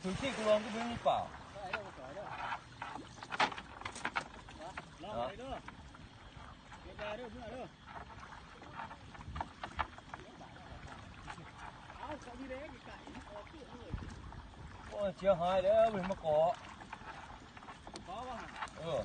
ຖືກທີ່ກູລອງກູເບິ່ງເປົ່າ. ລອງໄປເດີ ເກັບຢາເດີ ເມືອເດີ. ໂອ້ຍ ເສຍຫາຍແລ້ວເວີຍ ມາເກາະ ເກາະວ່າ ເອີ.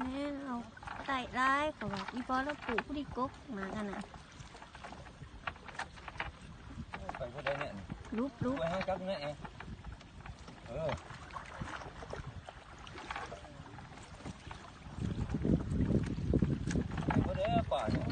ແມ່ນ ເອົາໄຕ້ຫຼາຍ ເຂົາວ່າ ອີ່ພໍ່ລາວປູກຜູ້ດີກົກໝາກຫັ້ນນະ. ໄປບໍ່ໄດ້ແນ່ນີ້ ຫຼຸບ ຫຼຸບ ໄປຫາຈັບແນ່. ເອີ ໄປບໍ່ໄດ້ປານີ້.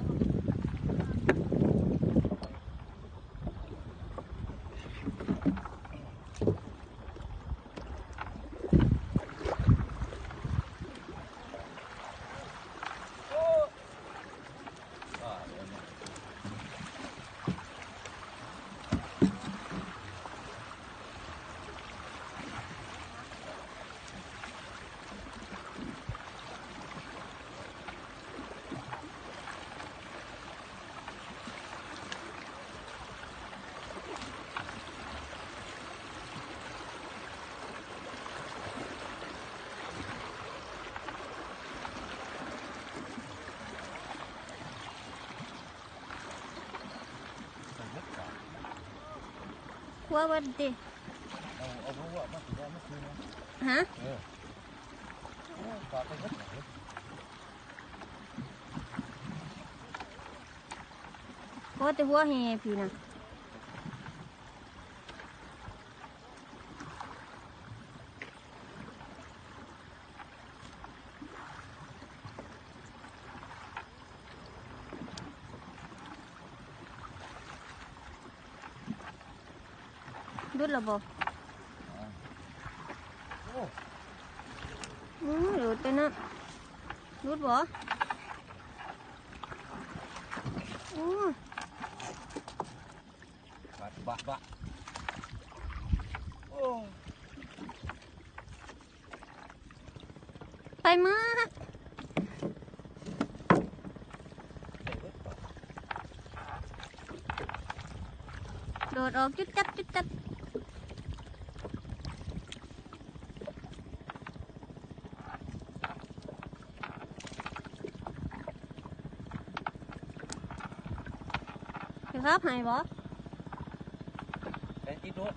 ຄົວເບິດຕິ ເອົາ ເອົາຫົວມາ ມາຄືນ ຮະ ເອີ ປາໄປເບິດ. ພໍແຕ່ຫົວແຫ່ພີ້ນະ ຫຼຸດແລ້ວບໍ່? ອືມ ຫຼຸດໄປນະ ຫຼຸດບໍ່? ໂອ້ ບາດ ບາດ ບາດ ໂອ້ ໄປມາ ໂດດອອກຈຸດຈັດ ຈຸດຈັດ. ເປັນພາບໃຫ້ບໍ່? ໄດ້ຕິດໂດດ.